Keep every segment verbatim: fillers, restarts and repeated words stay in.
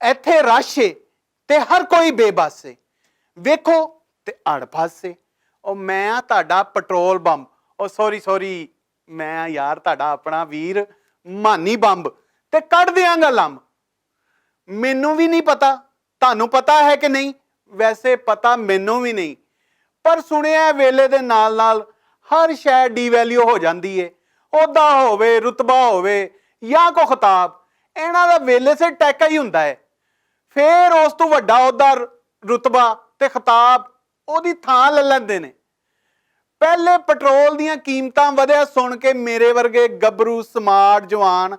ایتھے رش ہے تے ہر کوئی بے بس ہے۔ ویکھو تے اڑ پھس ہے۔ او میں آ تہاڈا پٹرول بمب، او سوری سوری، میں آ یار تہاڈا اپنا ویر مانی بمب، تے کڈ دیاں گا لمب۔ مینوں وی نہیں پتا، تہانوں پتا ہے کہ نہیں؟ ویسے پتا مینوں وی نہیں، پر سنیا ہے ویلے دے نال نال ہر شے ڈی ویلیو ہو جاندی ہے۔ عہدہ ہووے، رتبہ ہووے یا کو خطاب، انہاں دا ویلے سے ٹیکا ہی ہوندا ہے۔ فیر اس تو وڈا عہدہ، رتبہ تے خطاب اوہدی تھاں لے لیندے نے۔ پہلے پٹرول دیاں قیمتاں ودھیا سن کے میرے ورگے گبرو سمارٹ جوان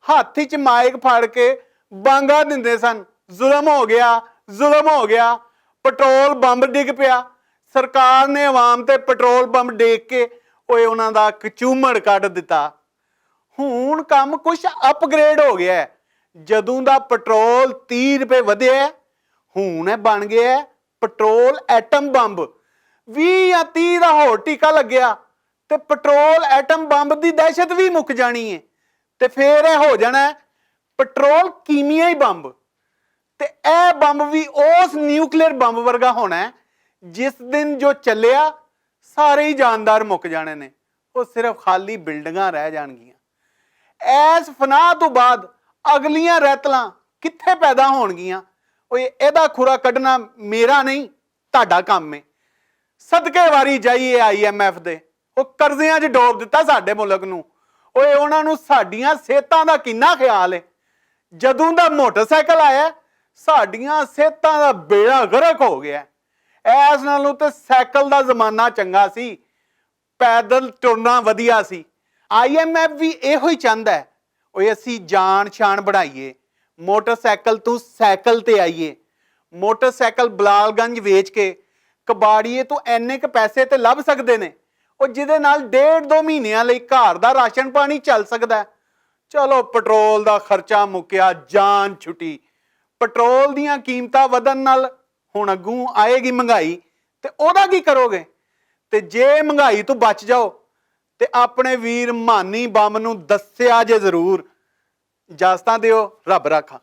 ہاتھ وچ مائک پھڑ کے بانگا دندے سن، ظلم ہو گیا، ظلم ہو گیا، پٹرول بمب ڈگ پیا۔ سرکار نے عوام تے پٹرول بمب ڈیک کے اوئے انہاں دا کچومڑ کڈ دتا۔ ہون کم کچھ اپ گریڈ ہو گیا ہے۔ جدوں دا پٹرول تیس روپے ودھیا ہے، ہون اے بن گیا ہے پٹرول ایٹم بمب۔ ویہہ یا تیس دا ہور ٹیکا لگیا تے پٹرول ایٹم بمب دی دہشت وی مک جانی ہے۔ تے فیر اے ہو جانا ہے پٹرول کیمیائی بمب۔ تے اے بمب وی اوس نیوکلیئر بمب ورگا ہونا ہے جس دن جو چلیا، سارے ہی جاندار مک جانے نے۔ او صرف خالی بلڈنگاں رہ جان گیاں۔ ایس فنا تو بعد اگلیاں رہتلاں کتھے پیدا ہون گیاں؟ او ایہدا کھرا کڈنا میرا نہیں، تہاڈا کم ہے۔ صدقے واری جائیے آئی ایم ایف دے، او قرضیاں چ ڈوب دتا ساڈے ملک نوں۔ اوئے انہاں نوں ساڈیاں صحتاں دا کنا خیال ہے؟ جدوں دا موٹر سائیکل آیا، ساڈیاں صحتاں دا بیڑا غرق ہو گیا۔ ایس نالوں تے سائیکل دا زمانہ چنگا سی، پیدل ٹرنا ودھیا سی۔ آئی ایم ایف وی ایہو ہی چاہندا ہے، اوئے اسی جان شان بڑھائیے، موٹر سائیکل تو سائیکل تے آئیے۔ موٹر سائیکل بلال گنج ویچ کے کباڑیے تو اینے ک پیسے تے لب سکدے نے، او جدے نال ڈیڑھ دو مہینیاں لئی گھر دا راشن پانی چل سکدا ہے۔ چلو، پٹرول دا خرچہ مکیا، جان چھٹی۔ پٹرول دیاں قیمتاں ودھن نال ہن اگوں آئے گی مہنگائی، تے اوہدا کی کرو گے؟ تے جے مہنگائی تو بچ جاؤ، تے اپنے ویر مانی بم نوں دسیا جے ضرور۔ اجازتاں دیو، رب رکھا۔